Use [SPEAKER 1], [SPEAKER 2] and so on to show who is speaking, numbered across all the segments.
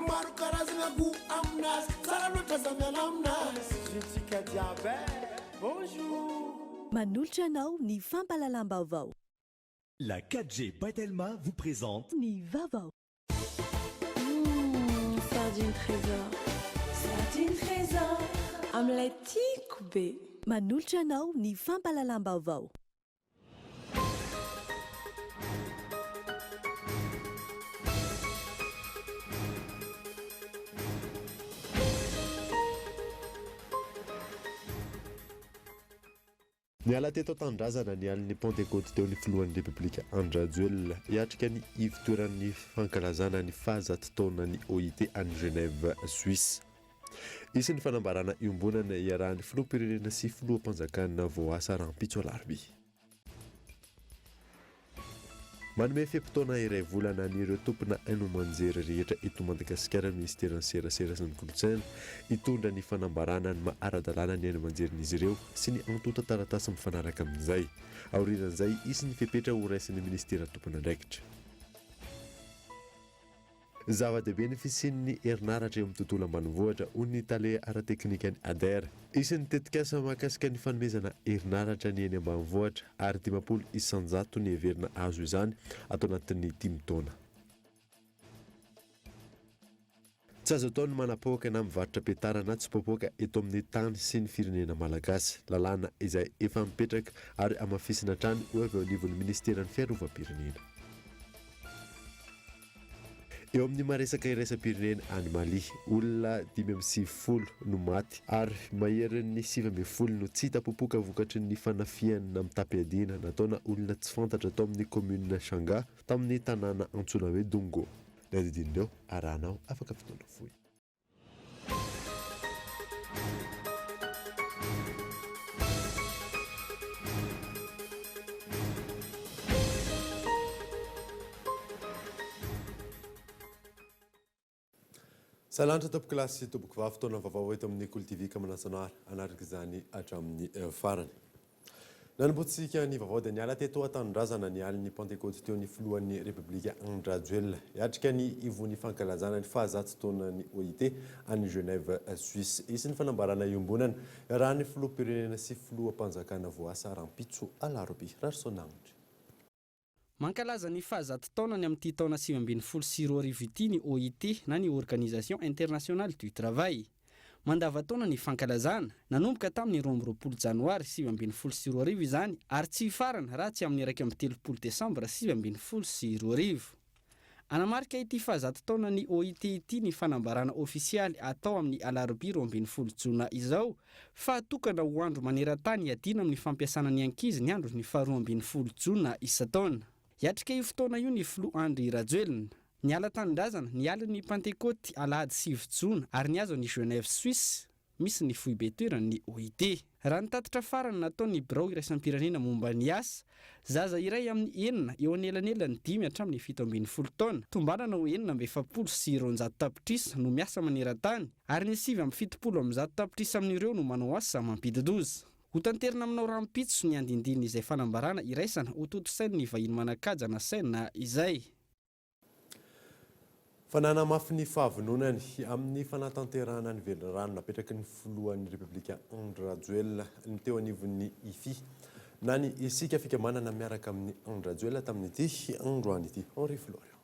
[SPEAKER 1] Maro karazagna goût aminazy, tsara loatra za miala aminazy. Jintsika jiaby eh, bonjour.
[SPEAKER 2] Manolotra anao ny fampahalalam-baovao.
[SPEAKER 3] La 4G by Telma vous présente.
[SPEAKER 2] Ny vaovao.
[SPEAKER 4] Mmh, sardine trésor. Sardine trésor. Amin'ilay tiako be.
[SPEAKER 2] Manolotra anao ny fampahalalam-baovao.
[SPEAKER 5] Niala teto an-tanindrazana ny alin'ny Pantekôty teo ny filohan'ny Repoblika Andry Rajoelina hiatrika ny ivotoeran'ny fankalazana ny fahazato taonan'ny OIT any Genève, Suisse. Hisy ny fanambarana iombonana iarahan'ny filoham-pirenena sy filoham-panjakana voaasa rahampitso alarobia. Manome fe-potoana iray volana an'ireo tompona haino aman-jery rehetra eto Madagasikara ny minisiteran'ny Serasera sy ny Kolontsaina hitondra ny fanambarana ny maha ara-dalàna ny haino aman-jerin'izy ireo sy ny antontan-taratasy mifanaraka amin'izay. Aorianan'izay, hisy ny fepetra horaisin'ny minisitera tompon'andraikitra. Zava-dehibe ny fisian'ny herinaratra eo amin'ny tontolo ambanivohitra, hoy ny tale ara-teknikan'ny ADER. Hisy ny tetikasa mahakasika ny fanomezana herinaratra ny eny ambanivohitra ary 50 isanjato ny heverina hahazo izany ato anatin'ny dimy taona. Tsy azo atao ny manapoaka na mivarotra petara na tsipoapoaka eto amin'ny tany sy ny firenena malagasy. Lalàna izay efa mipetraka ary hamafisina hatrany, hoy avy eo anivon'ny minisiteran'ny Fiarovam-pirenena. Eo amin'ny maha-resaka iraisam-pirenena any Mali, olona 95 no maty ary maherin'ny 19 no tsy hita popoka vokatry ny fanafihana mitam-piadiana nataona olona tsy fantatra tao amin'ny kaominina Shanga tamin'ny tanàna antsoina hoe Dongo. Ny andidin'ireo arahanao afaka fotoana fohy. Salanitra tompokolahy sy tompokovavy, fotoana vaovao eto amin'ny Kolo TV ka manasa anao ary hanaraka izany hatramin'ny farany. Nanombohantsika ny vaovao dia niala teto an-tanindrazana ny alin'ny Pantekôty teo ny filohan'ny Repoblika Andry Rajoelina hiatrika ny ivon'ny fankalazana ny fahazato taonan'ny OIT any Genève Suisse. Hisy ny fanambarana iombonana iarahan'ny filoham-pirenena sy filoham-panjakana voaasa rahampitso alarobia. Rarison Andry.
[SPEAKER 6] Mankalaza ny fahazato taonany amin'ity taona 2019 ity ny OIT na ny Organisation Internationale du Travail. Mandavantaona ny fankalazana, nanomboka tamin'ny 22 janoary 2019 izany ary tsy hifarana raha tsy amin'ny 31 desambra 2019. Hanamarika ity fahazato taonan'ny OIT ity ny fanambarana ofisialy atao amin'ny alarobia 12 jona izao fa atokana ho andro maneran-tany hiadiana amin'ny fampiasana ny ankizy ny andron'ny faharoa ambin'ny folo jona isan-taona. Hiatrika io fotoana io ny filoha Andry Rajoelina. Niala tanindrazana ny alin'ny Pantekôty alahady sivy jona ary nihazo an'i Genève Suisse misy ny foibe toeran'ny OIT. Raha ny tatitra farany nataon'ny Birao iraisam-pirenena momba ny asa, zaza iray amin'ny enina eo anelanelan'ny dimy hatramin'ny 17 taona, tombanana ho 246 tapitrisa no miasa maneran-tany, ary ny 179 tapitrisa amin'ireo no manao asa mampidi-doza. Hotanterina aminao rahampitso ny andindinin'izay fanambarana iraisana hotontosain'ny vahiny manan-kaja nasaina izay.
[SPEAKER 5] Fa nanamafy ny fahavononany amin'ny fanatanterahana ny velirano napetraky ny filohan'ny Repoblika Andry Rajoelina ny teo anivon'ny IFI na ny Isika Fikambanana miaraka amin'i Andry Rajoelina tamin'ity androany ity. Henri Florian.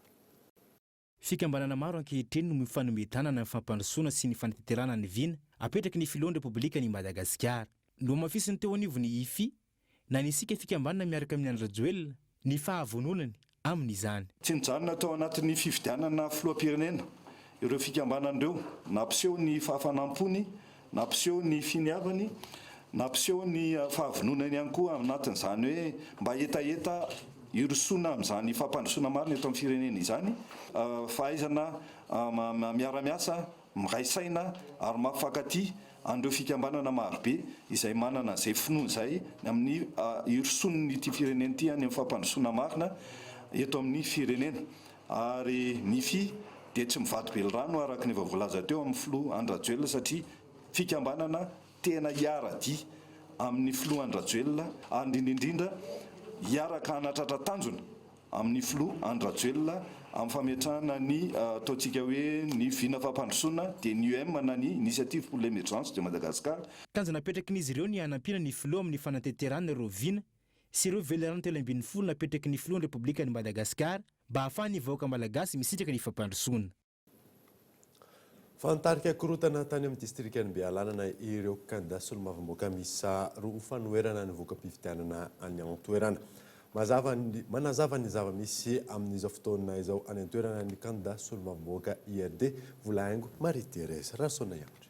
[SPEAKER 7] Fikambanana maro ankehitriny no mifanome tanana amin'ny fampandrosoana sy ny fanatanterahana ny vina apetraky ny filohan'ny Repoblikan'i Madagasikara. Nohamafisin'ny teo anivon'ny IFI na ny Isika Fikambanana miaraka amin'i Andry Rajoelina ny fahavononany amin'izany.
[SPEAKER 8] Tsy nijanona tao anatin'ny fifidianana filoham-pirenena ireo fikambanana ireo. Nampiseho ny fahafanam-pony, nampiseho ny finiavany, nampiseho ny fahavononany ihany koa anatin'izany hoe mba hetaheta hirosoana amin'izany fampandrosoana marina eto amin'ny firenena izany. Fahaizana miara-miasa, miray saina ary mampifankatia an'ireo fikambanana marobe izay manana an'izay finoana izay ny amin'ny hirosoan'ity firenena ity any amin'ny fampandrosoana marina eto amin'ny firenena. Ary ny fi dia tsy mivadi-belirano araka ny efa voalaza teo amin'ny filoha Andry Rajoelina satria fikambanana tena hiara-dia amin'ny filoha Andry Rajoelina ary indrindra indrindra hiaraka hanatratra tanjona amin'ny filoha Andry Rajoelina. amin'ny fametrahana ny ataontsika hoe ny vina fampandrosoana dia ny IEM na ny Initiative pour l'Emergence de Madagascar.
[SPEAKER 7] Tanjona apetrakin'izy ireo ny hanampiana ny filoha amin'ny fanatanterahana ireo vina sy ireo velirano 13 napetraky ny filohan'ny Repoblikan'i Madagasikara mba hahafahan'ny vahoaka malagasy misitraka ny fampandrosoana.
[SPEAKER 5] Fa nitarika korontana tany amin'ny distrikan'i Bealanana ireo kandida solombavambahoaka miisa roa ho fanoherana ny voka-pifidianana any an-toerana. Mazava ny manazava ny zava-misy amin'izao fotoana izao any an-toerana ny kandida solombavambahoaka IRD, Volahaingo Marie Thérèse Rasoanaiandry.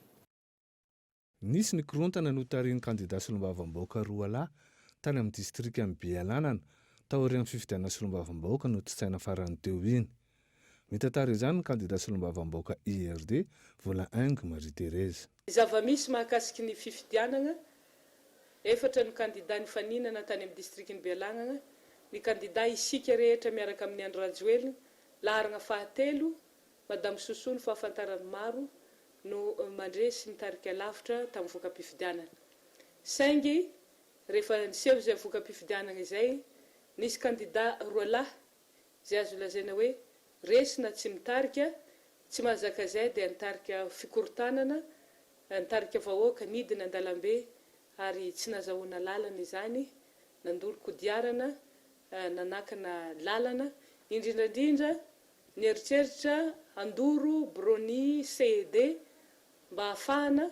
[SPEAKER 9] Nisy ny korontana notarihin'ny kandida solombavambahoaka roa lahy tany amin'ny distrikan'i Bealanana, taorian'ny fifidianana solombavambahoaka notontosaina farany teo iny. Mitantara izany ny kandida solombavambahoaka IRD, Volahaingo Marie Thérèse.
[SPEAKER 10] Ny zava-misy mahakasiky ny fifidianana, efatra no kandida nifaninana tany amin'ny distrikan'i Bealanana, ny kandida isika rehetra miaraka amin'i Andry Rajoelina, laharana fahatelo, Madame Sosoa ny fahafantaran'ny maro no mandresy nitarika lavitra tamin'ny voka-pifidianana. Saingy rehefa niseho izay voka-pifidianana izay, nisy kandida roalahy izay azo lazaina hoe resy na tsy mitarika, tsy mahazaka izay dia nitarika fikorontanana, nitarika vahoaka nidina an-dalambe ary tsy nazahoana lalana izany, nandoro kodiarana, nanakana lalana, indrindra indrindra Nieritreritra handoro biraon'ny CED mba hahafahana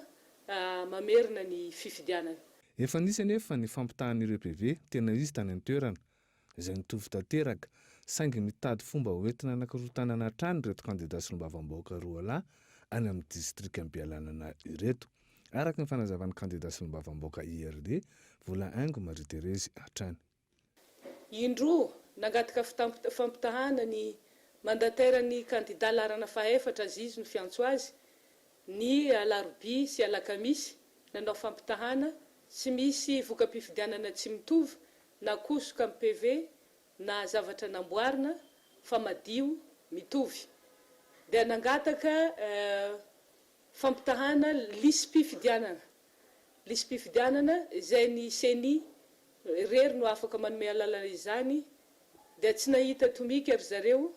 [SPEAKER 10] mamerina ny fifidianana.
[SPEAKER 9] Efa nisy anefa ny fampitahan'ireo PV tena izy tany an-toerana, izay nitovy tanteraka, saingy mitady fomba hoentina hanakorontanana hatrany ireto kandida solombavambahoaka roa lahy any amin'ny distrikan'i Bealanana ireto, araka ny fanazavan'ny kandida solombavambahoaka IRD, Volahaingo Marie Thérèse hatrany.
[SPEAKER 10] Indroa nangataka fampitahana ny mandataire-n'ny kandida laharana fahaefatra Aziz no fiantso azy, ny alarobia sy alakamisy, nanao fampitahana, tsy misy voka-pifidianana tsy mitovy na kosoka amin'ny PV na zavatra namboarina fa madio mitovy. Dia nangataka fampitahana lisi-pifidianana Lisi-pifidianana izay ny Ceni irery no afaka manome alalana izany dia tsy nahita tomika ry zareo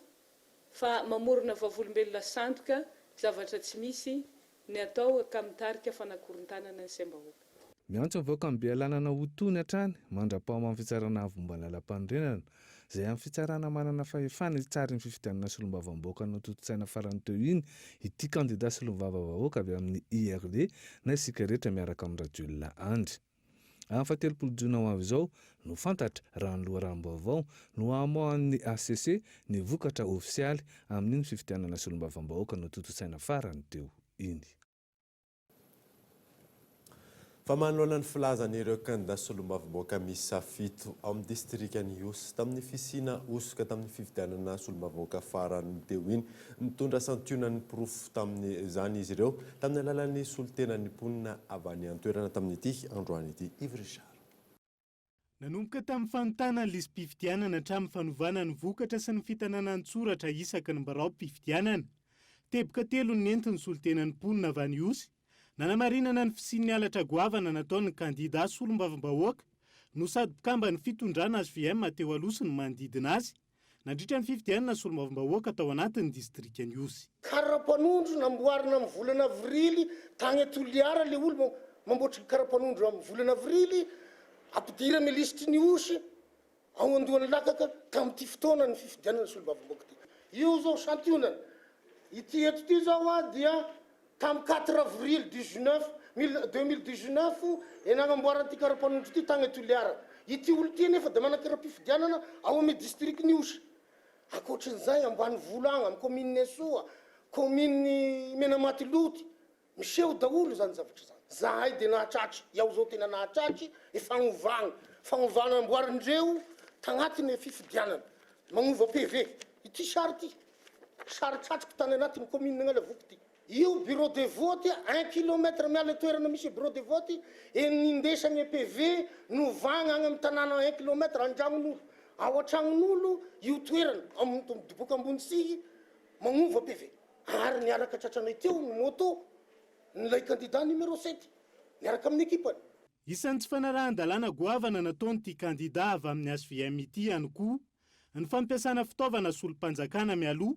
[SPEAKER 10] fa mamorona vavolombelona sandoka zavatra tsy misy ny atao ka mitarika fanakorontanana ny saim-bahoaka.
[SPEAKER 9] Miantso ny vahoakan'i Bealanana ho tony hatrany mandra-pahaman'ny fitsarana avo momba ny lalampanorenana, izay amin'ny fitsarana manana fahefana hitsara iny fifidianana solombavambahoaka notontosaina farany teo iny ity kandida solombavavahoaka avy amin'ny IRD na isika rehetra miaraka amin-dRajoelina Andry. Amin'ny fahatelopolo jona ho avy izao no fantatra, raha ny loharanom-baovao, no hamoahan'ny hcc ny vokatra ofisialy amin'iny fifidianana solombavambahoaka notontosaina farany teo iny.
[SPEAKER 5] Fa manoloana ny filazan'ireo kandida solombavambahoaka miisa fito ao amin'ny distrikan'i Ihosy tamin'ny fisiana hosoka tamin'ny fifidianana solombavambahoaka farany teo iny, nitondra santionan'ny porofo tamin'izany izy ireo tamin'ny alalan'ny solontenan'ny mponina avy any an-toerana tamin'ity androany ity. Yves Richard.
[SPEAKER 11] Nanomboka tamin'ny fanontana ny lisi-pifidianana hatramin'ny fanovana ny vokatra sy ny fitanana an-tsoratra isaky ny biraom-pifidianana. Teboka telo no nentin'ny solontenan'ny mponina avy any Ihosy, nanamarinana ny fisian'ny halatra goavana nataon'ny kandida solombavambahoaka no sady mpikamban'ny fitondrana hvm teo aloha sy ny manodidina azy, nandritra ny fifidianana solombavambahoaka tao anatin'ny distrikan'Ihosy.
[SPEAKER 1] Karapanondro namboarina amin'ny volana avrily tagny Toliara le olo mamboatry karapanondro amin'ny volana avrily ampidirana lisitry ny Ihosy ao Andohanilakaka tamin'ity fotoana ny fifidianana solombavambahoaka ity. Io zao santionany. Ity eto ity zao a dia tamin'ny quatre avril dix neuf mille deux mille dix neuf e nagnamboarana ity karapanondro ity tagny Toliara. Ity olo ity anefa dia manan-karapifidianana ao amin'ny distrikan'Ihosy. Ankoatrin'izay, ambanivolo agny, amin'ny commune Soa, commune Menamatiloty, miseho daholo izany zavatra izany. Zahay dia nahatratry, iaho zao tena nahatratry e fagnovagna, fagnovana amboarindreo tagnatin'ny fifidianana, magnova PV. Ity sary ity, sary tratriko tany anatin'ny commune Agnalavoky ity. Io bureau de vote un kilomètre miala toerana misy bureau de vote e nindesagna PV novagna agny amy tanàna un kilomètre andragnon'olo ao antragnon'olo io toerana midoboka ambony sihy magnova PV ary niaraka tratranay teo ny moto nilay candidat numéro sept niaraka amin'ny ekipany.
[SPEAKER 11] Isan'ny tsy fanarahan-dalàna goavana nataon'ity kandida avy amin'ny hvm ity ihany koa. Ny fampiasana fitaovana solom-panjakana mialoha,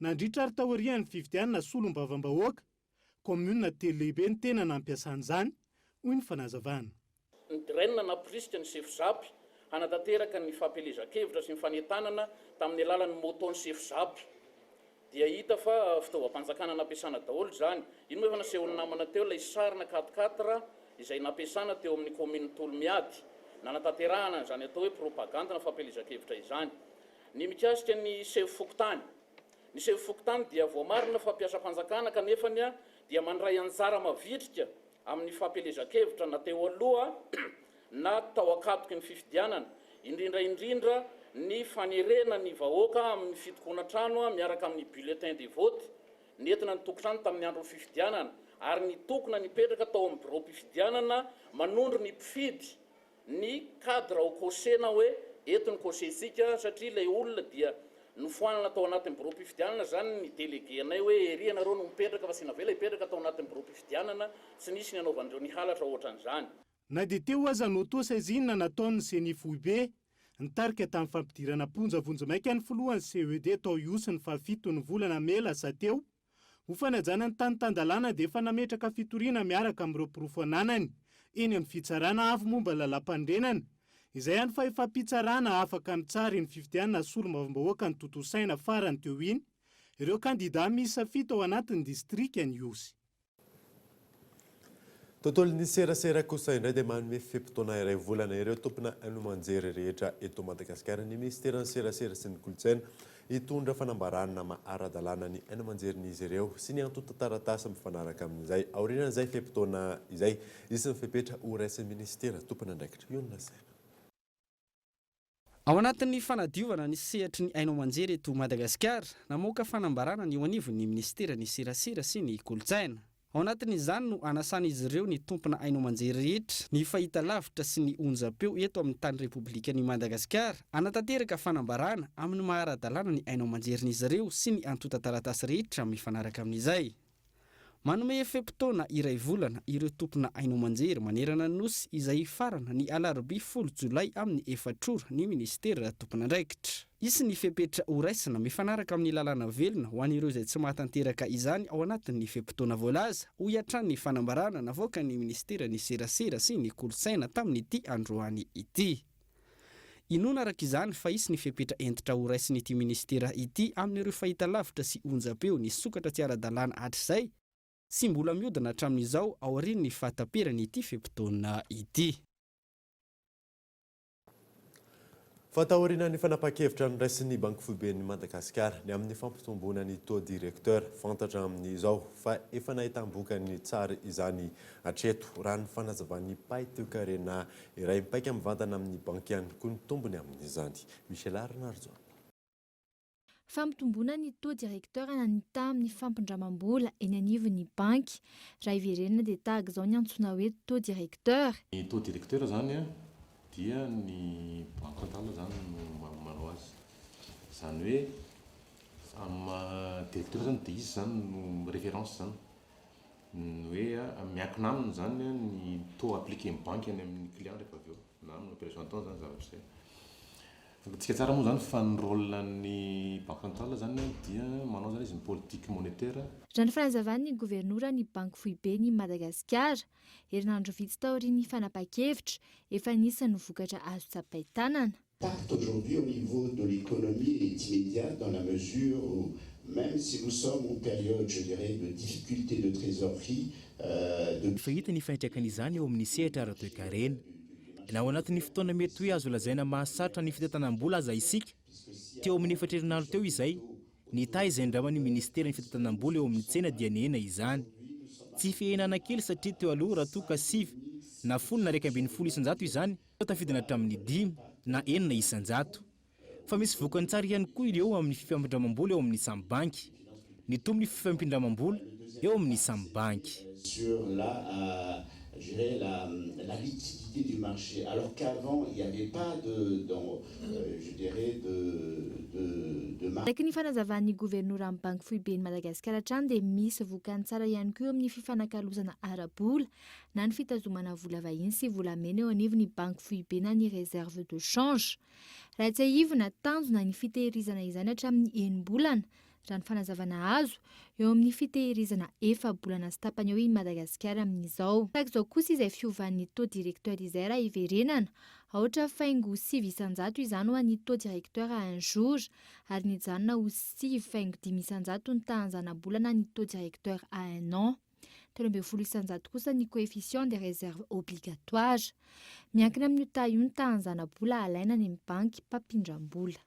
[SPEAKER 11] nandritra ary taorian'ny fifidianana solombavambahoaka, kaominina telo lehibe no tena nampiasana izany, hoy ny fanazavana.
[SPEAKER 12] Ny DREN nampirisika ny sefo Zap hanatanteraka ny fampielezan-kevitra sy ny fanentanana tamin'ny alalan'ny moto ny sefo Zap. Dia hita fa fitaovam-panjakana nampiasana daholo izany. Iny moa efa nasehon'ny namana teo ilay sarina quatre quatre izay nampiasana teo amin'ny kaominin'i Tolomiady nanatanterahana an'izany atao hoe propagandy na fampielezan-kevitra izany. Ny mikasika ny sefo fokontany. Ny sefo fokontany dia voamarina fa mpiasam-panjakana kanefany dia mandray anjara mavitrika amin'ny fampielezan-kevitra na teo aloha na tao ankatoky ny fifidianana, indrindra indrindra ny fanerena ny vahoaka amin'ny fitokonan-trano miaraka amin'ny bulletin de vote nentina nitokotrano tamin'ny andron'ny fifidianana ary nitokona nipetraka tao amin'ny biraom-pifidianana manondro ny mpifidy ny cadre ho cocher-na hoe eto ny cocher-tsika satria ilay olona dia nofoanana tao anatin'ny biraom-pifidianana izany ny délégué-nay hoe ery ianareo no mipetraka fa tsy navela hipetraka tao anatin'ny biraom-pifidianana, tsy nisy ny hanaovan'ireo ny halatra ohatran'izany.
[SPEAKER 11] Na dia teo aza no toa saizina nataon'ny Ceni foibe, nitarika tamin'ny fampidirana am-ponja vonjimaika ny filohan'ny CED tao Ihosy ny fahafiton'ny volana mey lasa teo, Ho fanajana ny tany tan-dalàna dia efa nametraka fitoriana miaraka amin'ireo porofo ananany eny amin'ny fitsarana avo momba ny lalàmpanorenana, izay hany fahefam-pitsarana afaka mitsara iny fifidianana solombavambahoaka notontosaina farany teo iny, ireo kandidà miisa fito ao anatin'ny distrikan'i Ihosy.
[SPEAKER 5] Tontolon'ny serasera kosa indray dia manome fe-potoana iray volana ireo tompona haino aman-jery rehetra eto Madagasikara ny minisiteran'ny serasera sy ny kolontsaina hitondra fanambarana maha ara-dalàna ny haino aman-jerin'izy ireo sy ny antontan-taratasy mifanaraka amin'izay. Aorian'izay fe-potoana izay, hisy ny fepetra horaisin'ny minisitera tompon'andraikitra. Io no lazaina.
[SPEAKER 6] Ao anatin'ny fanadiovana ny sehatry ny haino aman-jery eto Madagasikara, namoaka fanambarana ny eo anivon'ny minisiteran'ny Serasera sy ny Kolontsaina. Ao anatin'izany no anasan'izy ireo ny tompona haino aman-jery rehetra, ny fahitalavitra sy ny onjam-peo eto amin'ny tany Repoblikan'i Madagasikara, hanatanteraka fanambarana amin'ny maha ara-dalàna ny haino aman-jerin'izy ireo sy ny antontan-taratasy rehetra mifanaraka amin'izay. Manome fe-potoana iray volana ireo tompona haino aman-jery manerana ny Nosy izay hifarana ny alarobia folo jolay amin'ny efatra ora ny minisitera tompon'andraikitra. Hisy ny fepetra horaisina mifanaraka amin'ny lalàna velona ho an'ireo izay tsy mahatanteraka izany ao anatin'ny fe-potoana voalaza, hoy hatrany ny fanambarana navoakan'ny minisiteran'ny Serasera sy ny Kolontsaina tamin'ity androany ity. Inoana araka izany fa hisy ny fepetra hentitra horaisin'ity minisitera ity amin'ireo fahitalavitra sy onjam-peo nisokatra tsy ara-dalàna hatrizay sy mbola mihodina hatramin'izao aorian'ny fahataperan'ity fe-potoana ity.
[SPEAKER 5] Fa taorian'ny fanapahan-kevitra noraisin'ny Banky Foiben'i Madagasikara ny amin'ny fampitomboana ny taux directeur, fantatra amin'izao fa efa nahitam-bokany tsara izany hatreto, raha ny fanazavan'ny mpahay toekarena Iray mipaika mivantana amin'ny banky ihany koa ny tombony amin'izany. Michel Rainarijaona.
[SPEAKER 13] Fampitomboana ny taux directeur na ny taha amin'ny fampindramam-bola eny anivon'ny banky. Raha hiverenana dia tahaka izao ny antsoina hoe taux directeur.
[SPEAKER 14] Ny taux directeur izany dia ny banque centrale izany no manao azy. Izany hoe amin'ny maha directeur izany dia izy izany no référence izany. Ny hoe miankina aminy izany ny taux appliqué-n'ny banky any amin'ny client rehefa avy eo, na amin'ny représentant izany zavatra izay. Fantatsika tsara moa izany fa ny rôle-n'ny banque centrale izany dia manao izany izy ny politique monétaire.
[SPEAKER 13] Raha ny fanazavan'ny governoran'ny Banky Foiben'i Madagasikara, herinandro vitsy taorian'ny fanapahan-kevitra, efa nisy ny vokatra azo tsapain-tanana.
[SPEAKER 15] L'impact aujourd'hui au niveau de l'économie est immédiat dans la mesure où même si nous sommes en période, je dirais, de difficultés de trésorerie, de.
[SPEAKER 7] Efa hita ny fiantraikan'izany eo amin'ny sehatra ara-toekarena. Na ao anatin'ny fotoana mety hoe azo lazaina mahasarotra ny fitantanam-bola aza isika, teo amin'ny efatra herinandro teo izay, ny taha izay andraman'ny minisiteran'ny fitantanam-bola eo amin'ny tsena dia nihena izany. Tsy fihenana kely satria teo aloha raha toa ka sivy na folo na 11% izany, Tafidina hatramin'ny dimy na enina isan-jato. Fa misy vokany tsara ihany koa ireo amin'ny fifampindramam-bola eo amin'ny samy banky. Nitombo ny fifampindramam-bola eo amin'ny samy banky.
[SPEAKER 15] Sur la je dirais la la liquidité du marché alors qu'avant il n'y avait pas de dans je dirais de de de.
[SPEAKER 13] Araka ny fanazavan'ny governoran'ny Banky Foiben'i Madagasikara hatrany dia misy vokany tsara ihany koa eo amin'ny fifanakalozana ara-bola na ny fitazomana vola vahiny sy volamena eo anivon'ny Banky Foibe na ny réserve de change. Raha tsiahivina, tanjona ny fitehirizana izany hatramin'ny enim-bolana, raha ny fanazavana azo, eo amin'ny fitehirizana efa-bolana sy tapany eo i Madagasikara amin'izao. Tahaka izao kosa izay fiovan'ny taux directeur izay raha hiverenana, aotra faingo 9% izany ho an'ny taux directeur à un jour, ary nijanona ho 9,5% ny tahan-janabolana ny taux directeur à un an. 13% kosa ny coefficient des réserves obligatoires. Miankina amin'io taha io ny tahan-janabola alaina any amin'ny banky mpampindram-bola.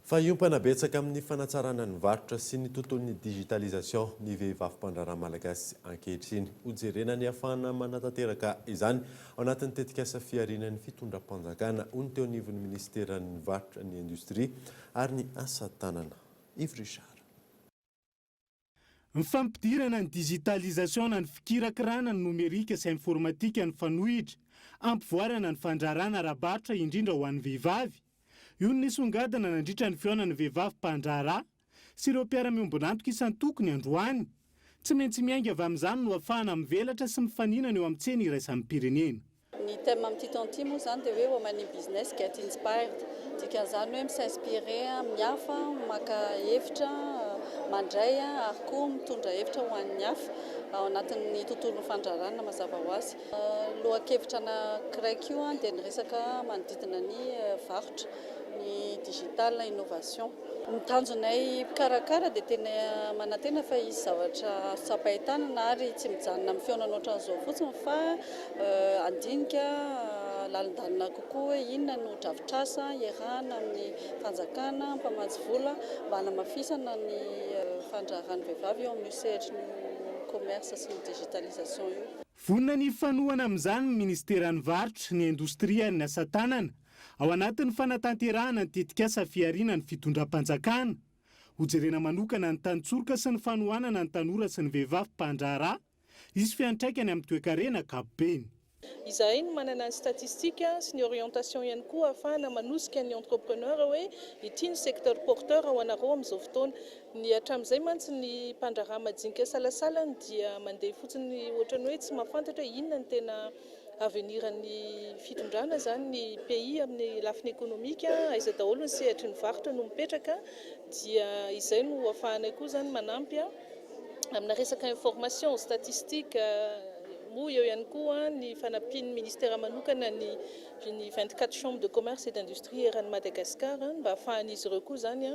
[SPEAKER 5] Fa hiompana betsaka amin'ny fanatsarana ny varotra sy ny tontolon'ny digitalisation ny vehivavy mpandraharaha malagasy ankehitriny. Hojerena ny hahafahana manatanteraka izany ao anatin'ny tetikasa fihariana ny fitondram-panjakana, hoy ny teo anivon'ny minisiteran'ny varotra, ny indostria ary ny asa tanana. Yves Richard.
[SPEAKER 11] Ny fampidirana ny digitalisation na ny fikirakirana ny nomerika sy informatika ny fanohitra hampivoarana ny fandraharahana ara-barotra indrindra ho an'ny vehivavy. Io no nisongadina nandritra ny fihaonan'ny vehivavy mpandraharaha sy ireo mpiara-miombon'antoka isan-tokony androany. Tsy maintsy miainga avy amin'izany no hahafahana mivelatra sy mifaninana eo amin'ny tsena iraisam-pirenena.
[SPEAKER 16] Ny thème amin'ity taona ity moa izany dia hoe Women in Business Get Inspired. Dikan'izany hoe mi-s'inspirer amin'ny hafa, maka hevitra, mandray ary koa mitondra hevitra ho an'ny hafa ao anatin'ny tontolon'ny fandraharahana mazava ho azy. Lohakevitra anankiray koa dia ny resaka manodidina ny varotra, ny digital innovation. Ny tanjonay mpikarakara dia tena manantena fa hisy zavatra azo tsapain-tanana ary tsy mijanona amin'ny fihaonana ohatran'izao fotsiny fa handinika lalindalina kokoa hoe inona no drafitrasa iarahana amin'ny fanjakana, mpamatsy vola mba hanamafisana ny fandraharahan'ny vehivavy eo amin'io sehatry ny commerce sy ny digitalisation io.
[SPEAKER 11] Vonona ny hifanohana amin'izany ny Ministeran'ny Varotra, ny Indostria ary ny Asa Tanana. Ao anatin'ny fanatanterahana ny tetikasa fihariana ny fitondram-panjakana. Hojerena manokana ny tantsoroka sy ny fanohanana ny tanora sy ny vehivavy mpandraharaha, hisy fiantraikany amin'ny toekarena ankapobeny.
[SPEAKER 10] Izahay no manana ny statistique sy ny orientation ihany koa ahafahana manosika ny entrepreneur hoe ity ny secteur porteur ho anareo amin'izao fotoana. Ny hatramin'izay mantsy ny mpandraharaha majinika salasalany dia mandeha fotsiny ohatran'ny hoe tsy mahafantatra hoe inona no tena avenir ny fitondrana izany ny pays amin'ny lafiny ekonomika, aiza daholo ny sehatry ny varotra no mipetraka dia izay no afahanay koa izany manampy amina resaka information, statistique, moa eo ihany koa ny fanampian'ny ministera manokana ny ny 24 chambres de commerce et d'industrie eran'i Madagascar mba afahan'izy ireo koa izany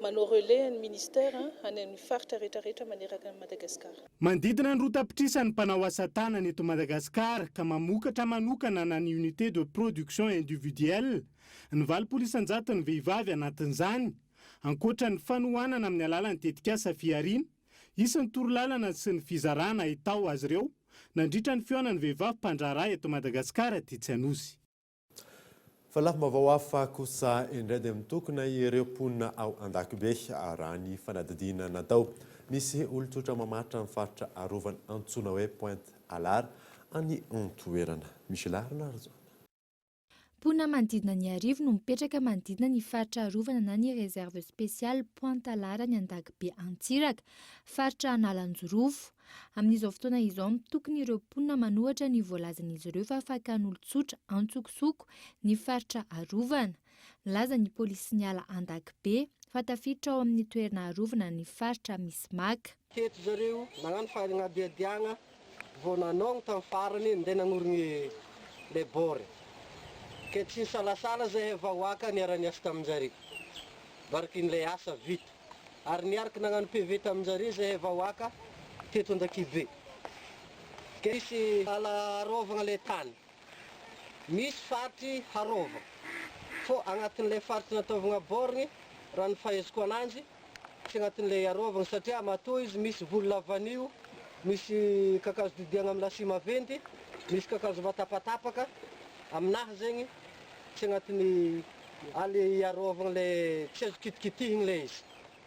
[SPEAKER 10] manao relais an'ny ministera any amin'ny faritra rehetra rehetra maneraka an'i Madagascar.
[SPEAKER 11] Manodidina ny 2 tapitrisa ny mpanao asa tanana eto Madagasikara ka mamokatra manokana na ny unité de production individuelle ny 80% ny vehivavy anatin'izany. Ankoatra ny fanohanana amin'ny alalan'ny tetikasa fihariana, hisy ny torolalana sy ny fizarana hitao azy ireo nandritra ny fihaonan'ny vehivavy mpandraharaha eto Madagasikara tetsy Anosy.
[SPEAKER 5] Fa lafim-baovao hafa kosa indray dia mitokona ireo mponina ao Andakibe raha ny fanadihadiana natao. Misy olon-tsotra mamaritra ny faritra arovana antsoina hoe Pointe Alard any an-toerana. Michela Ralarison.
[SPEAKER 13] Mponina manodidina ny 1000 no mipetraka manodidina ny faritra arovana na ny réserve spéciale Pointe Alard any Andakibe Antsiraka, faritra Analanjirofo. Amin'izao fotoana izao, mitokona ireo mponina manohatra ny voalazan'izy ireo fa fakan'olon-tsotra antsokosoko ny faritra arovana. Nilaza ny polisin'ny ala Andakibe fa tafiditra ao amin'ny toerana arovana ny faritra misy maka.
[SPEAKER 17] Teto zareo nagnano fagnadihadiagna vao nanôgno tamin'ny farany ndeha nagnorigny le borne. Ke tsy nisalasala zahay vahoaka niara-niasa taminjare. Barikin'ilay asa vita. Ary niaraka nagnano PV taminjare zahay vahoaka teto Andakibe. Ke misy ala arovagna le tany. Misy faritry harôvagna. Fô agnatin'ilay faritry nataovagna borne, raha ny fahaizako ananjy, tsy agnatin'ilay arovagna satria matoa izy misy voly lavanio, misy kakazo didiagna amin'ny lasy maventy, misy kakazo matapatapaka, aminahy zegny tsy agnatin'ny ala iarovagna le tsy azo kitikitihigna le izy.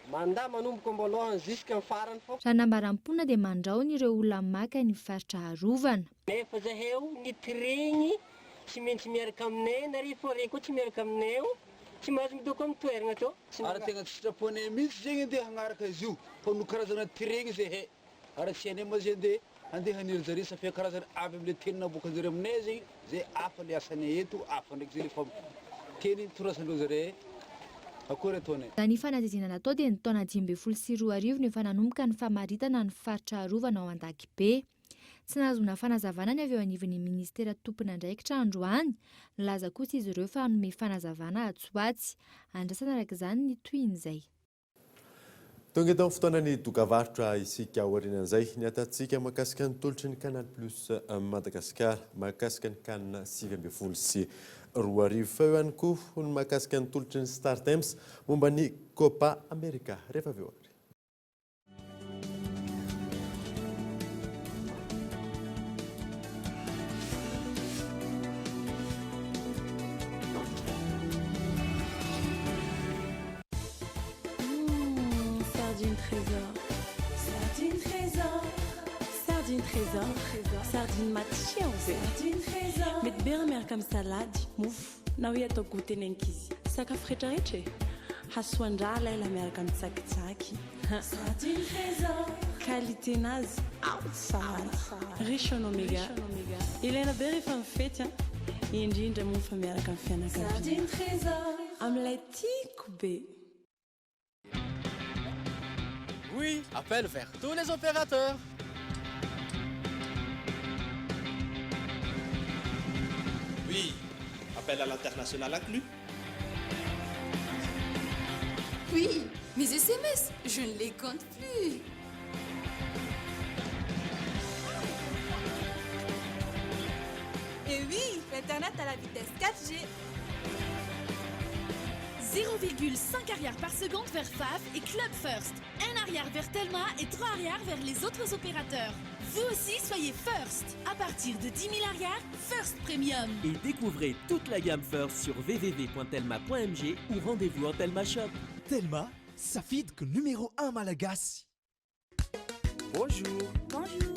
[SPEAKER 17] Mandà manomboka am-boalohany jusqu'à amin'ny farany fô.
[SPEAKER 13] Raha nambaran'ny mponina dia mandrahona ireo olona maka ny faritra arovana.
[SPEAKER 18] Nefa zaheo ny tiregny tsy maintsy miaraka aminay nareo fô reo koa tsy miaraka aminay o. Tsy mahazo midoko amin'ny toeragna tô.
[SPEAKER 19] Ary tegna tsy sitraponay mihitsy zegny andeha hagnaraka izy io fa noho karazana tiregny zahay ary tsy hainay ma zay andeha andeha hanery zare satria karazana avy amle teny naboakanjare aminay zegny zay hafa le asanay eto hafa ndraiky zay le fomba teny itorasandreo zare akory ataonay.
[SPEAKER 13] Raha ny fanadihadiana natao dia ny taona 2015 no efa nanomboka ny famaritana ny faritra arovana ao Andakibe. Tsy nahazoana fanazavana ny avy eo anivon'ny minisitera tompon'andraikitra androany. Nilaza kosa izy ireo fa hanome fanazavana atsy ho atsy. Andrasana araka izany ny tohin'izay.
[SPEAKER 5] Tonga eto amin'ny fotoanan'ny dokavarotra isika aorianan'izay ny atantsika mahakasika ny tolotry ny Canal Plus Madagascar mahakasika ny can 2019 fa eo ihany koa ny mahakasika ny tolotry ny Startimes momba ny Copa America rehefa avy eo ary.
[SPEAKER 4] Sardine trésor. Sardine trésor. Sardine trésor. Sardine matsiro be. Sardine trésor. Mety be raha miaraka amin'ny salady, mofo, na hoe atao goûter ny ankizy. Sakafo rehetrarehetra e. Hasoan-draha laila miaraka amin'ny tsakitsaky. Sardine trésor. Qualité nazy ao tsara. Riche en oméga. Ilaina be rehefa mifety an. Indrindra moa fa miaraka amin'ny fianakaviana. Sardine trésor. Amin'ilay tiako be.
[SPEAKER 20] Oui, appel vers tous les opérateurs.
[SPEAKER 21] Oui, appel à l'international inclus.
[SPEAKER 22] Oui, mes SMS, je ne les compte plus.
[SPEAKER 23] Et oui, l'internet à la vitesse 4G.
[SPEAKER 24] 0,5 ariary par seconde vers FAF et Club First. 1 ariary vers Telma et 3 ariary vers les autres opérateurs. Vous aussi, soyez First. À partir de 10 000 ariary, First Premium.
[SPEAKER 25] Et découvrez toute la gamme First sur www.telma.mg ou rendez-vous en Telma Shop.
[SPEAKER 26] Telma, safidiko numéro 1 malagasy.
[SPEAKER 27] Bonjour.
[SPEAKER 24] Bonjour.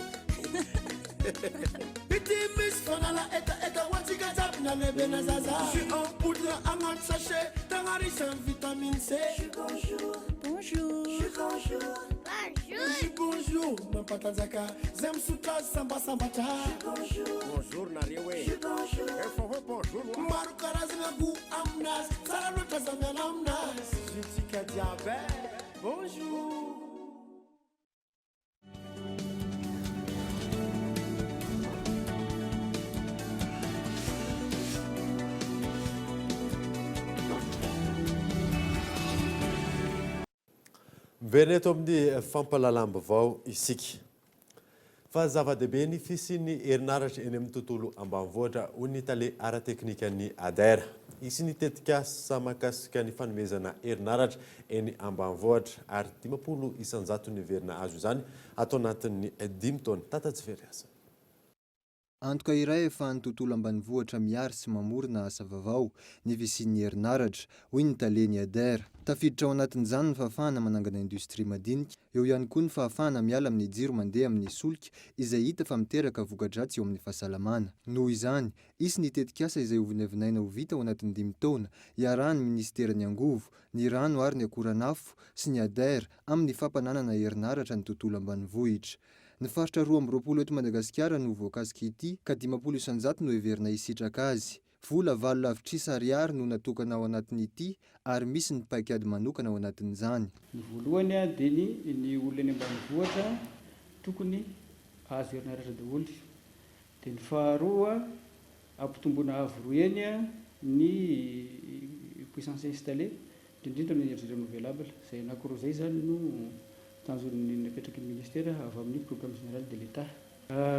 [SPEAKER 1] Ity misy fanala hetaheta ho antsika jiaby na lehibe na zaza. Jus en poudre agnaty sachet tegna riche en vitamine C.
[SPEAKER 4] Jus bonjour. Bonjour.
[SPEAKER 1] Jus bonjour.
[SPEAKER 24] Bonjour.
[SPEAKER 1] Jus bonjour mampatanjaka zay misotro azy sambasambatra.
[SPEAKER 27] Jus bonjour.
[SPEAKER 1] Bonjour nareo e.
[SPEAKER 27] Jus bonjour. Efa hoe bonjour wa.
[SPEAKER 1] Maro karazagna goût aminazy tsara loatra za miala aminazy. Jus-tsika jiaby e. Bonjour.
[SPEAKER 5] Miverina eto amin'ny fampahalalam-baovao isika. Fa zava-dehibe ny fisian'ny herinaratra eny amin'ny tontolo ambanivohitra, hoy ny tale ara-teknikan'ny ADER. Hisy ny tetikasa mahakasika ny fanomezana herinaratra eny ambanivohitra ary 50 isan-jato ny heverina azo izany ato anatin'ny dimy taona. Tata tsy very asa.
[SPEAKER 28] Antoka iray ahafahan'ny tontolo ambanivohitra mihary sy mamorona asa vavao ny fisian'ny herinaratra, hoy ny talen'ny ADER. Tafiditra ao anatin'izany ny fahafahana manangana indostria madinika, eo ihany koa ny fahafahana miala amin'ny jiro mandeha amin'ny solika izay hita fa miteraka voka-dratsy eo amin'ny fahasalamana. Noho izany, hisy ny tetikasa izay hovinavinaina ho vita ao anatin'ny dimy taona, iarahan'ny minisiteran'ny Angovo, ny Rano ary ny Akoranafo sy ny ADER amin'ny fampananana herinaratra ny tontolo ambanivohitra. Ny faritra 22 eto Madagasikara no voakasik'ity ka 50% no heverina hisitraka azy. Vola valo lavitrisa ariary no natokana ao anatin'ity ary misy ny paikady manokana ao anatin'izany.
[SPEAKER 29] Ny voalohany dia ny ny olona eny ambanivohitra tokony hahazo herinaratra daholo. Dia ny faharoa ampitomboina avo roa heny ny puissance installée indrindra indrindra amin'ny énergie renouvelable. Izay anankiroa izay izany no tanjon'ny napetraky ny ministera avy amin'ny programme général de l'Etat.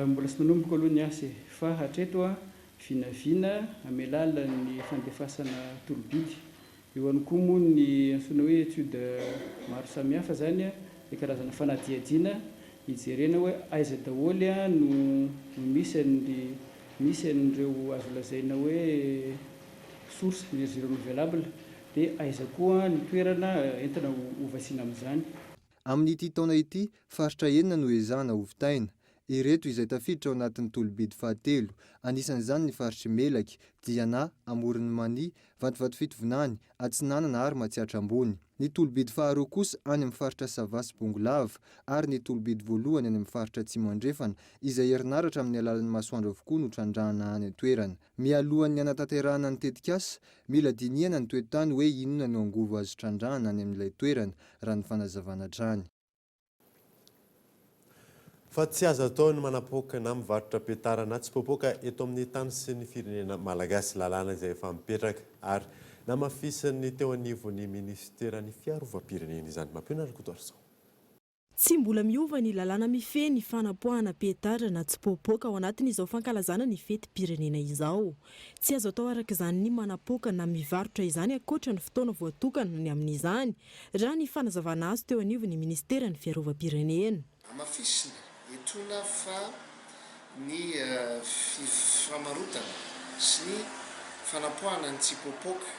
[SPEAKER 29] Mbola tsy nanomboka aloha ny asa e, fa hatreto vinavina amin'ny alalan'ny fandefasana tolo-bidy. Eo ihany koa moa ny antsoina hoe étude maro samihafa izany, ilay karazana fanadihadiana hijerena hoe aiza daholo no misy an'ny misy an'ireo azo lazaina hoe source d'énergie renouvelable dia aiza koa ny toerana entina ho vasiana amin'izany.
[SPEAKER 28] Amin'ity taona ity, faritra enina no ezahana hovitaina. Ireto izay tafiditra ao anatin'ny tolo-bidy fahatelo, anisan'izany ny faritr'i Melaky, Diana, Amoron'i Mania, Vatovato Fitovinany, Atsinanana ary Matsiatra Ambony. Ny tolo-bidy faharoa kosa any amin'ny faritra Sava sy Bongolava ary ny tolo-bidy voalohany any amin'ny faritra Atsimo Andrefana izay herinaratra amin'ny alalan'ny masoandro avokoa no trandrahana any an-toerana. Mialohan'ny hanatanterahana ny tetikasa, mila dinihana ny toe-tany hoe inona no angovo azo trandrahana any amin'ilay toerana, raha ny fanazavana hatrany.
[SPEAKER 5] Fa tsy azo atao ny manapoaka na mivarotra petara na tsipoapoaka eto amin'ny tany sy ny firenena malagasy. Lalàna izay efa mipetraka ary namafisin'ny teo anivon'ny minisiteran'ny fiarovam-pirenena izany. Mampionona Rakotoarison.
[SPEAKER 4] Tsy mbola miova ny lalàna mifehy ny fanapoahana petara na tsipoapoaka ao anatin'izao fankalazana ny fetim-pirenena izao. Tsy azo atao araka izany ny manapoaka na mivarotra izany ankoatra ny fotoana voatokana ny amin'izany, raha ny fanazavana azo teo anivon'ny minisiteran'ny Fiarovam-pirenena.
[SPEAKER 2] Hamafisina etoana fa ny fifamarotana sy ny fanapoahana ny tsipoapoaka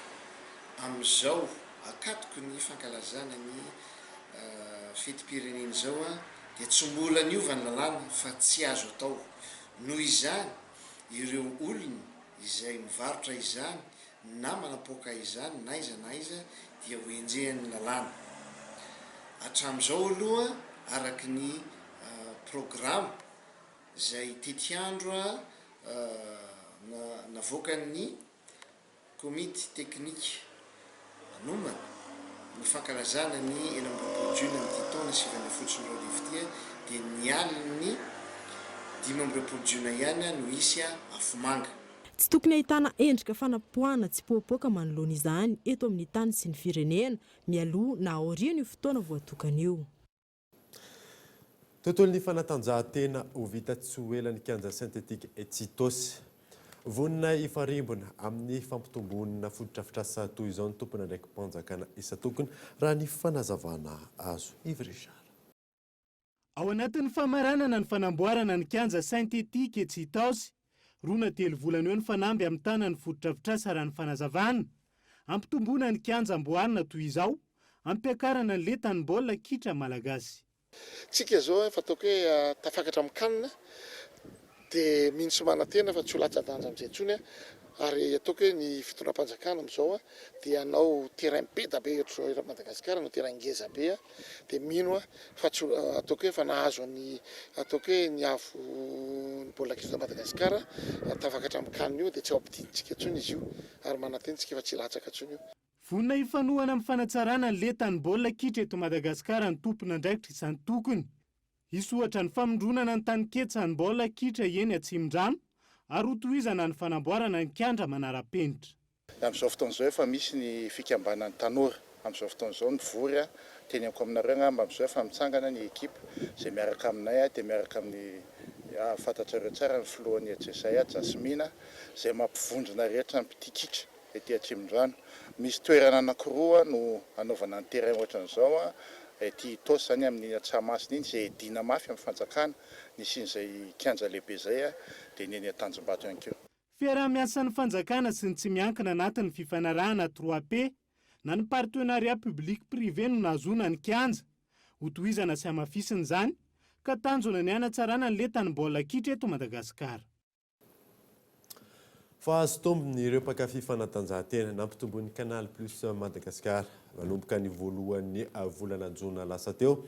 [SPEAKER 2] amin'izao ankatoky ny fankalazana ny fetim-pirenena izao dia tsy mbola niova ny lalàna fa tsy azo atao. Noho izany, ireo olona izay mivarotra izany na manapoaka izany n'aiza n'aiza dia ho enjehan'ny lalàna. Hatramin'izao aloha araka ny programa izay tetiandro navoakan'ny Komity teknika manomana ny fankalazana ny 26 jona amin'ity taona 2019 ity dia ny alin'ny 25 jona ihany no hisy afomanga.
[SPEAKER 4] Tsy tokony ahitana endrika fanapoahana tsipoapoaka manoloana izany eto amin'ny tany sy ny firenena, mialoha na aorian'io fotoana voatokana io.
[SPEAKER 5] Tontolon'ny fanatanjahantena, ho vita tsy ho ela ny kianja synthétique etsy Itaosy. Vonona hifarimbona amin'ny fampitomboana fotodrafitrasa toy izao ny tompon'andraiki-panjakana isan-tokony, raha ny fanazavana azo. Yves Richard.
[SPEAKER 11] Ao anatin'ny famaranana ny fanamboarana ny kianja synthétique etsy Itaosy, roa na telo volana eo ny fanamby hamitana ny fotodrafitrasa raha ny fanazavana. Hampitomboana ny kianja amboarina toy izao, hampiakarana ny lentan'ny baolina kitra malagasy.
[SPEAKER 1] Tsika zao efa ataoko hoe tafakatra amin'ny can dia mino sy manantena fa tsy ho latsa-danja amin'izay intsony ary ataoko hoe ny fitondram-panjakana amin'izao dia hanao terrain be da be ohatr'izao eran'i Madagasikara, hanao terrain ngeza be dia mino aho fa tsy ho ataoko hoe efa nahazo ny ataoko hoe ny avo ny baolina kitra eto Madagasikara tafakatra amin'ny can io dia tsy ao ampidinintsika intsony izy io ary manantena tsika fa tsy hilatsaka intsony io.
[SPEAKER 11] Vonona hifanohana amin'ny fanatsarana ny lentan'ny baolina kitra eto Madagasikara ny tompon'andraikitra isan-tokony. Hisy ohatra ny famondronana ny taninketsan'ny baolina kitra eny Atsimondrano ary hotohizana ny fanamboarana ny kianja manara-penitra.
[SPEAKER 3] Amin'izao fotoana izao efa misy ny fikambanan'ny tanora amin'izao fotoana izao mivory, teneniko aminareo angamba amin'izao efa mitsangana ny ekipa izay miaraka aminay dia miaraka amin'ny fantatrareo tsara ny filohan'ny HSI Jasmina izay mampivondrona rehetra ny mpitia kitra ety Atsimondrano. Misy toerana anankiroa no anaovana ny terrain ohatran'izao, ety Itaosy izany amin'iny Antsahamasina iny izay hiadiana mafy amin'ny fanjakana nisian'izay kianja lehibe izay dia ny eny Antanjombato ihany koa.
[SPEAKER 11] Fiaraha-miasan'ny fanjakana sy ny tsy miankina anatin'ny fifanarahana trois P na ny partenariat public privé no nahazoana ny kianja. Hotohizana sy hamafisina izany ka tanjona ny hanatsarana ny lentan'ny baolina kitra eto Madagasikara.
[SPEAKER 5] Fa azo tombony ireo mpankafy fanatanjahantena nampitomboin'ny Canal Plus Madagascar nanomboka ny voalohan'ny volana jona lasa teo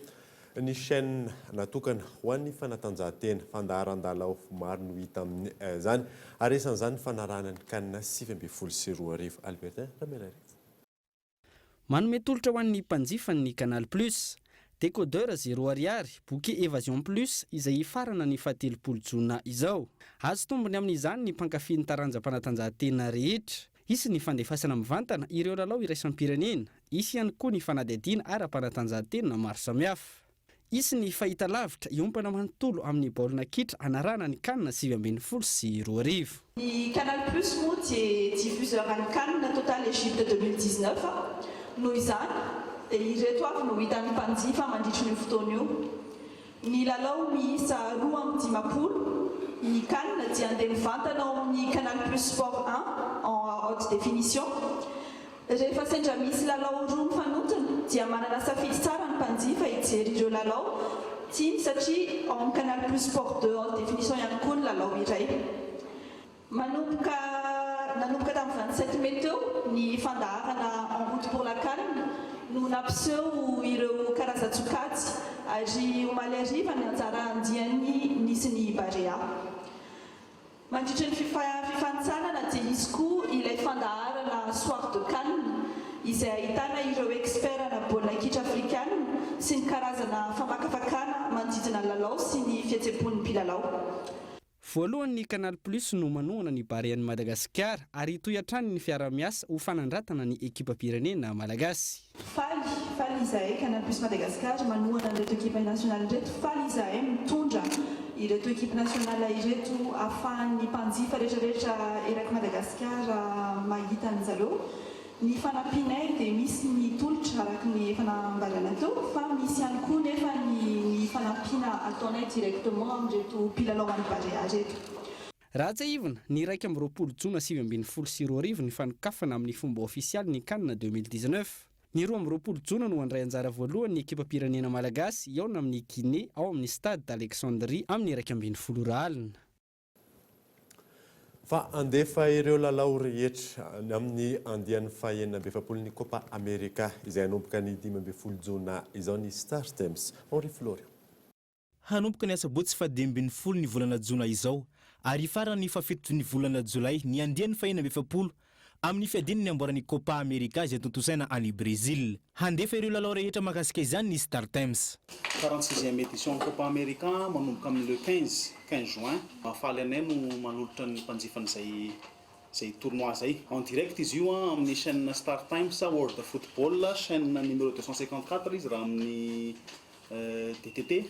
[SPEAKER 5] ny chaîne natokana ho an'ny fanatanjahantena. Fandaharan-dalao maro no hita amin'izany ary isan'izany ny fanarahana ny Can 2019. Albertin Ramelarivo.
[SPEAKER 6] Manome tolotra ho an'ny mpanjifa ny Canal Plus. Décodeur zéro ariary, bouquet Evasion Plus izay hifarana ny fahatelopolo jona izao. Azo tombony amin'izany ny mpankafy ny taranjam-panatanjahantena rehetra. Hisy ny fandefasana mivantana ireo lalao iraisam-pirenena, hisy ihany koa ny fanadihadiana ara-panatanjahantena maro samihafa. Hisy ny fahitalavitra hiompana manontolo amin'ny baolina kitra hanarahana ny Can 2019.
[SPEAKER 7] Ny Canal Plus moa dia diffuseur an'ny Can Total Egypte 2019, noho izany dia ireto avy no hitan'ny mpanjifa mandritry ny io fotoana io. Ny lalao miisa 52 ny Can dia handeha mivantana ao amin'ny Canal Plus Sport un en haute définition. Rehefa sendra misy lalao roa mifanontona dia manana safidy tsara ny mpanjifa hijery ireo lalao. Tiany satria ao amin'ny Canal Plus Sport 2 haute définition ihany koa ny lalao iray. Manomboka nanomboka tamin'ny 27 mai teo ny fandaharana En route pour la can no nampiseho ireo karazan-tsokajy ary omaly hariva ny anjara andiany nisy ny Barea. Mandritra ny fifanintsanana dia hisy koa ilay fandaharana Soir de Can izay ahitana ireo expert-na baolina kitra afrikana sy ny karazana famakafakana manodidina ny lalao sy ny fihetsem-pon'ny mpilalao.
[SPEAKER 6] Voalohany ny Canal Plus no manohana ny Barean'i Madagasikara ary hitohy hatrany ny fiaraha-miasa ho fanandratana ny ekipam-pirenena malagasy.
[SPEAKER 7] Faly, faly izahay Canal Plus Madagascar manohana an'ireto ekipa nasionaly ireto, faly izahay mitondra ireto ekipa nasionaly ireto ahafahan'ny mpanjifa rehetrarehetra erak'i Madagasikara mahita an'izareo. Ny fanampianay dia misy ny tolotra araka ny efa nambarana teo fa misy ihany koa nefa ny ny fanampiana ataonay directement amin'ireto mpilalao an'ny Barea ireto.
[SPEAKER 6] Raha tsiahivina, ny 21 jona 2019 ny fanokafana amin'ny fomba ofisialy ny Can 2019. Ny 22 jona no handray anjara voalohany ny ekipam-pirenena malagasy hihaona amin'i Guinée ao amin'ny Stade d'Alexandrie amin'ny 11 ora alina.
[SPEAKER 5] Fa handefa ireo lalao rehetra amin'ny andiany faha-46 ny Copa America izay hanomboka ny 15 jona izao ny StarTimes. Henri Florian.
[SPEAKER 8] Hanomboka ny asabotsy faha-15 ny volana jona izao ary hifarana ny fahafito ny volana jolay ny andiany faha-46 amin'ny fiadiana ny amboaran'ny Copa America izay tontosaina any Brezila. Handefa ireo lalao rehetra mahakasika izany ny StarTimes.
[SPEAKER 9] Quarante-sixième édition Copa America manomboka amin'ny le 15, 15 juin. Mahafaly anay no manolotra ny mpanjifa an'izay izay tournoi izay. En direct izy io amin'ny chaîne StarTimes World Football, chaîne numéro 254 izy raha amin'ny DTT, dia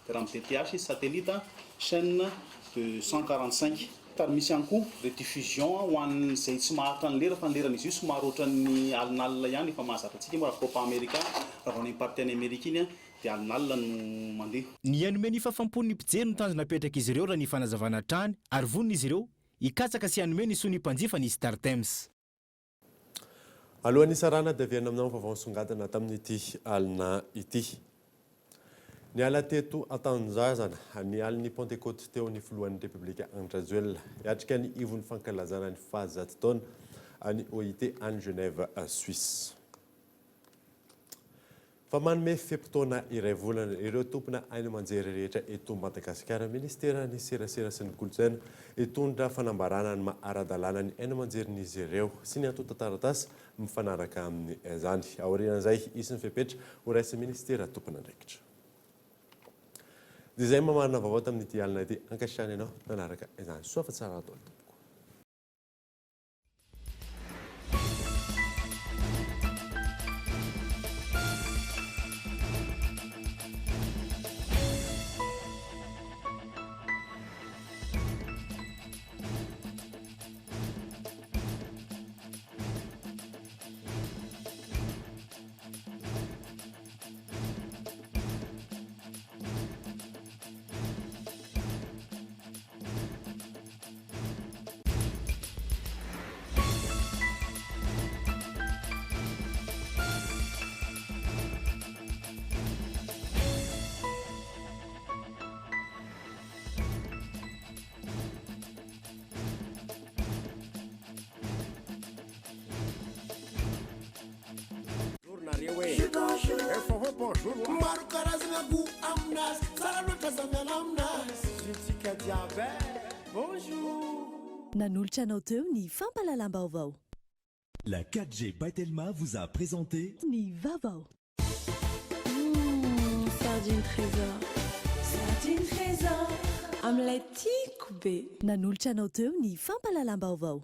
[SPEAKER 9] raha amin'ny DTH izy satellite, chaîne 245. Ary misy ihany koa rediffusion ho an'izay tsy maharitra ny lera fa ny leran'izy io somary ohatran'ny alinalina ihany, efa mahazatra antsika moa raha Copa America, raha vao any amin'ny partie any Amerika iny dia alinalina no mandeha.
[SPEAKER 8] Ny hanome ny fahafam-pon'ny mpijery no tanjona apetrak'izy ireo raha ny fanazavana hatrany ary vonona izy ireo hikatsaka sy hanome ny soa ny mpanjifa ny StarTimes.
[SPEAKER 5] Alohan'ny hisarahana dia averina aminao ny vaovao nisongadina tamin'ity alina ity. Niala teto an-tanindrazana ny alin'ny Pantekoty teo ny filohan'ny Repoblika Andry Rajoelina hiatrika ny ivon'ny fankalazana ny fahazato taona ny OIT any Genève Suisse. Fa manome fe-potoana iray volana ireo tompona haino aman-jery rehetra eto Madagasikara ny Ministeran'ny Serasera sy ny Kolontsaina hitondra fanambarana ny maha ara-dalàna ny haino aman-jerin'izy ireo sy ny antontan-taratasy mifanaraka amin'izany. Aorian'izay, hisy ny fepetra horaisin'ny Ministera tompon'andraikitra. Dia izay mamarana vaovao tamin'ity alina ity. Ankasitrahana ianao nanaraka izany. Soa fa tsara daholo tompoko.
[SPEAKER 1] Maro karazagna goût aminazy Tsara loatra za miala aminazy Zotsika jiaby eh Bonjour.
[SPEAKER 4] Nanolotra anao teo ny fampahalalam-baovao.
[SPEAKER 26] La 4G by Telma vous a présenté.
[SPEAKER 4] Ny vaovao. Humm sardine trésor. Sardine trésor. Amin'ilay tiako be. Nanolotra anao teo ny fampahalalam-baovao.